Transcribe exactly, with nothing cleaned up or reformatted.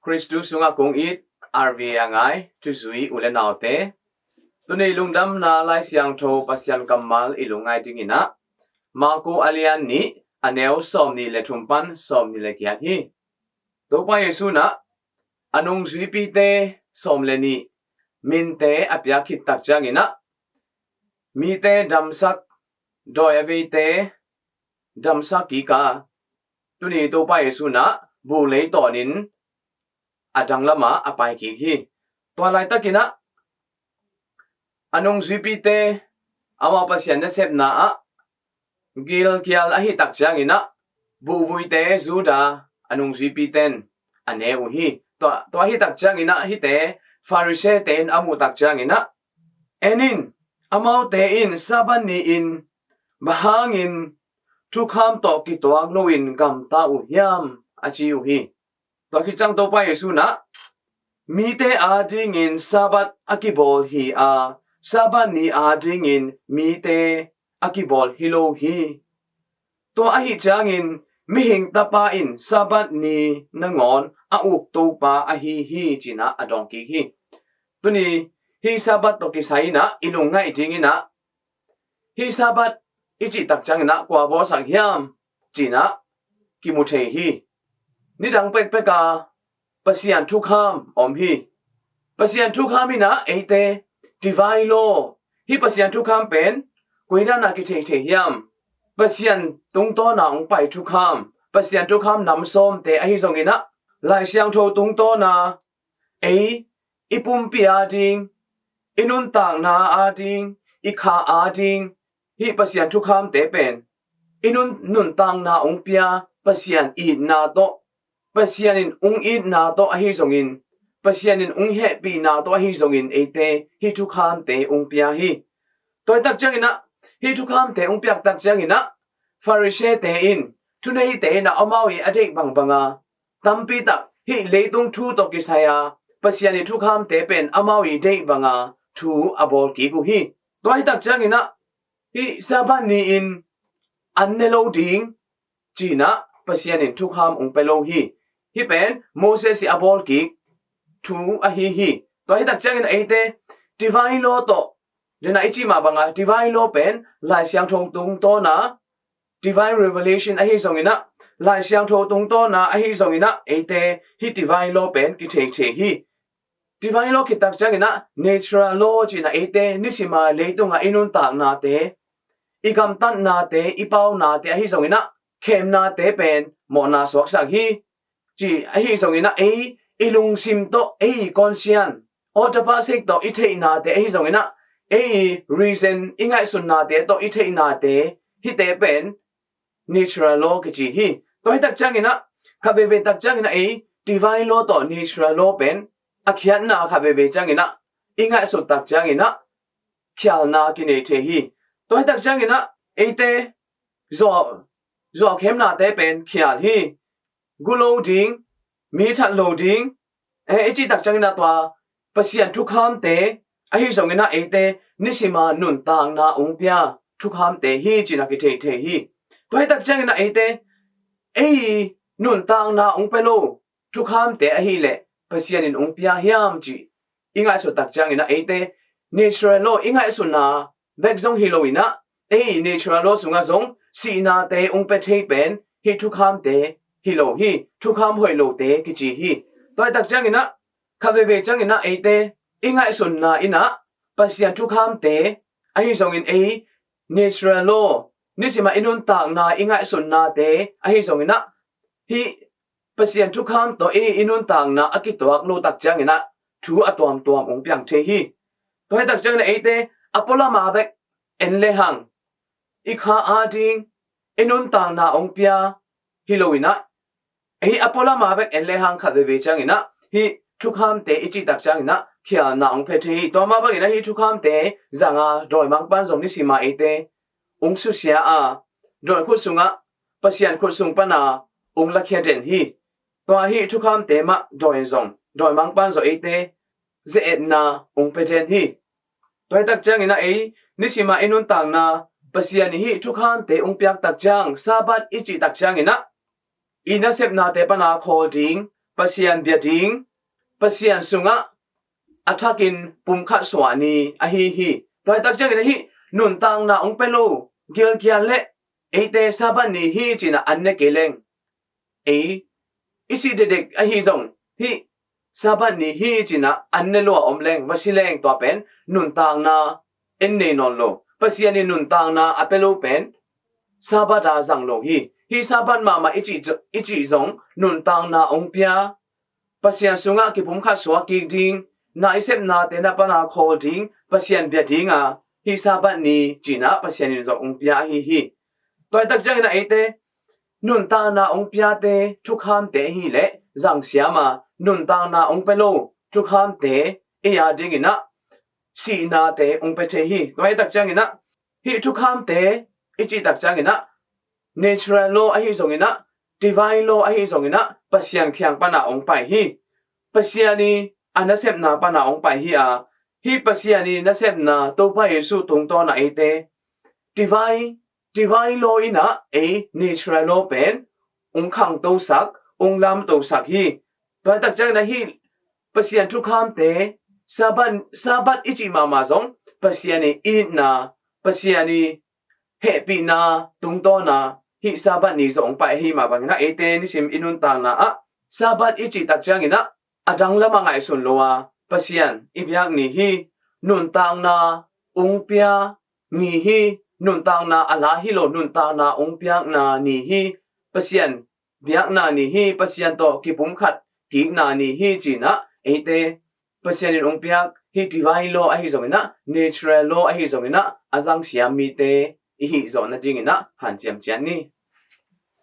Khristu sungah kong it R V A a ngai thuzui u le naute, tuni lungdamna Lai Siangtho Pasian kammal i lungngai dingin ah Marku a lian nih, a neu sawmnih le thum pan sawmnih le giat hi. Topa Jesu in ah a nungzuipite sawm le nih minte a piak khit tak ciangin ah mite damsak, dawi a veite damsak kik a, tuni Topa Jesu in ah bu lei tawnin a danglamah a pai kik hi. Tua laitakin ah a nungzuipite amau Pasian nasepna ah gilkial ahi tak ciangin ah buhvuite Judah a nungzuipite in a ne uh hi. Tua, tua ahi tak ciangin ah hihte Farisee-te in a muh tak ciangin ah, "En in, amaute in Sabbath ni-in bang hangin thukham tawh kituak loin gamta uh hiam?" a ci uh hi. Tua khit ciang Topa Jesu in ah, "Mite adingin Sabbath a kibawl hi a, Sabbath ni adingin mite a kibawl hi lo hi. Tua ahi ciangin Mihing Tapa in Sabbath ni nangawn a uk Topa ahi hi," ci-in ah a dawng kik hi. Tuni hih Sabbath tawh kisai in ah i lungngaih dingin ah hih Sabbath i cih tak ciangin ah kua bawlsak hiam ci-in ah kimu thei hi. Nidang pekpek a Pasian thukham om hi. Pasian thukham in ah eite divine law, hih Pasian thukham pen koi dan a kithei thei hiam? Pasian tungtawn a hong pai thukham, Pasian thukham nam sawmte ahi zongin ah Lai Siangtho tungtawn a ei i pumpi ading, i nuntakna ading, i kha ading, hih Pasian thukhamte pen i nun, nuntakna hong pia Pasian itna tawh, Pasian in hong itna tawh ahi zongin, Pasian in hong hehpihna tawh ahi zongin eite hih thukhamte hong pia hi. Tua hi tak ciangin ah hih thukhamte hong piak tak ciangin ah Farisee-te in, thuneite in ah amau i a deih bangbang a tampi tak hih leitung thu tawh kisai a Pasian i thukhamte pen amau i deih bang a thu a bawl kik uh hi. Tua hi tak ciangin ah hih Sabbath ni-in an ne lo ding ci-in ah Pasian in thukham hong pia lo hi. Hih pen Moses i a bawl kik thu ahi hi. Tua hi tak ciangin ah eite divine law tawh, den a i cih mah bang a divine law pen Lai Siangtho tungtawn a, divine revelation ahi zongin ah, Lai Siangtho tungtawn a ahi zongin ah eite hih divine law pen kithei thei hi. Divine law khit tak ciangin ah natural law ci-in ah eite nisim a leitung a i nuntaknate, i gamtatnate, i paunate ahi zongin ah khemnate pen mawhna suaksak hi. Ci ahi zongin ah ei i lungsim tawh, ei i conscience, autopsy tawh i theihnate ahi zongin ah ei i reason, i ngaihsutnate tawh i theihnate, hihte pen natural law kici hi. Tua hi tak ciangin ah khat veivei tak ciangin ah ei divine law tawh natural law pen a khiatna khat veivei ciangin ah i ngaihsut tak ciangin ah khialna kinei thei hi. Tua hi tak ciangin ah eite zuau, zuau khemnate pen khial hi. Gu lo ding, mi that lo ding, eh, i cih tak ciangin ah tua Pasian thukhamte ahi zongin ah eite nisim a nuntakna hong pia thukhamte hi ci-in ah kithei thei hi. Tua hi tak ciangin ah eite ei nuntakna hong pia lo thukhamte ahih leh Pasian in hong pia hiam cih i ngaihsut tak ciangin ah eite natural law i ngaihsutna bek zong hi lo in ah, ei natural law sungah zong sihnate hong pia thei pen hih thukhamte hi lo hi, thukham hoih lote kici hi. Tua hi tak ciangin ah khat veivei ciangin ah eite i ngaihsutna in ah Pasian thukhamte ahi zongin ei natural law, nisim a i nuntakna i ngaihsutnate ahi zongin ah hih Pasian thukham tawh ei i nuntakna a kituak lo tak ciangin ah thu a tuamtuam hong piang thei hi. Tua hi tak ciangin ah eite a pualam a bek en lehang i kha ading, i nuntakna hong pia hi lo in ah, ei a pualam a bek en lehang khat veivei ciangin ah hih thukhamte i cih tak ciangin ah khialna hong pia thei hi. Tua mah bangin ah hih thukhamte zang a dawimangpa'n zong nisim a eite hong susia a, dawi khut sungah, Pasian khut sung pan a hong lakhia den hi. Tua hih thukhamte mah dawi in zong, dawimangpa'n zong eite ze-etna hong pia den hi. Tua hi tak ciangin ah ei nisim a i nuntakna Pasian i hih thukhamte hong piak tak ciang, Sabbath i cih tak ciangin ah i nasepnate pan a khawl ding, Pasian bia ding, Pasian sungah a thakin pumkhat suah ni ahi hi. Tua hi tak ciangin ahi nuntakna ong pe lo gilkial le eite Sabbath ni hi cinah an ne kei leng, ei i si dedek ahi zong hih Sabbath ni hi cinah an ne lua om leng, va si leng, tua pen nuntakna en nei nawn lo. Pasian in nuntakna a pe lo pen Sabbath a zang lo hi. Hih Sabbath mahmah i cih, i cih zong nuntakna ong pia, Pasian sungah kipumkhat suak kik ding, na i sepnate na pana khawl ding, Pasian bia dinga hih Sabbath ni cinah Pasian in zong ong pia ahi hi. Tua hi tak ciangin a eite nuntakna ong piate thukhamte hi leh zangsiam a, nuntakna ong pe lo thukhamte ei a dinginah sihnate ong pe thei hi. Tua hi tak cianginah hih thukhamte i cih tak cianginah natural law ahi zonginah, divine law ahi zonginah Pasian kiang pana ong pai hi. Pasian i a nasepna pana ong pai hi a, hih Pasian i nasepna Topa Jesu tungtawna eite divine, divine law inah ei natural law pen ong khangtosak, ong lamtosak hi. Tua hi tak cianginah hih Pasian thukhamte, Sabbath, Sabbath i cih mahmah zong Pasian i itna, Pasian i hehpihna tungtawna hih Sabbath ni zong ong pai ahi mah banginah eite nisim i nuntakna ah Sabbath i cih tak cianginah a dang lamah ngaihsun lo a, Pasian i biak ni hi, nuntakna ong pia ni hi, nuntakna a la hi lo, nuntakna ong piakna ni hi, Pasian biakna ni hi, Pasian tawh kipumkhat kikna ni hi cinah eite Pasian in ong piak hih divine law ahi zonginah, natural law ahi zonginah a zangsiam mite i hih zawh nadinginah hanciam ciat ni.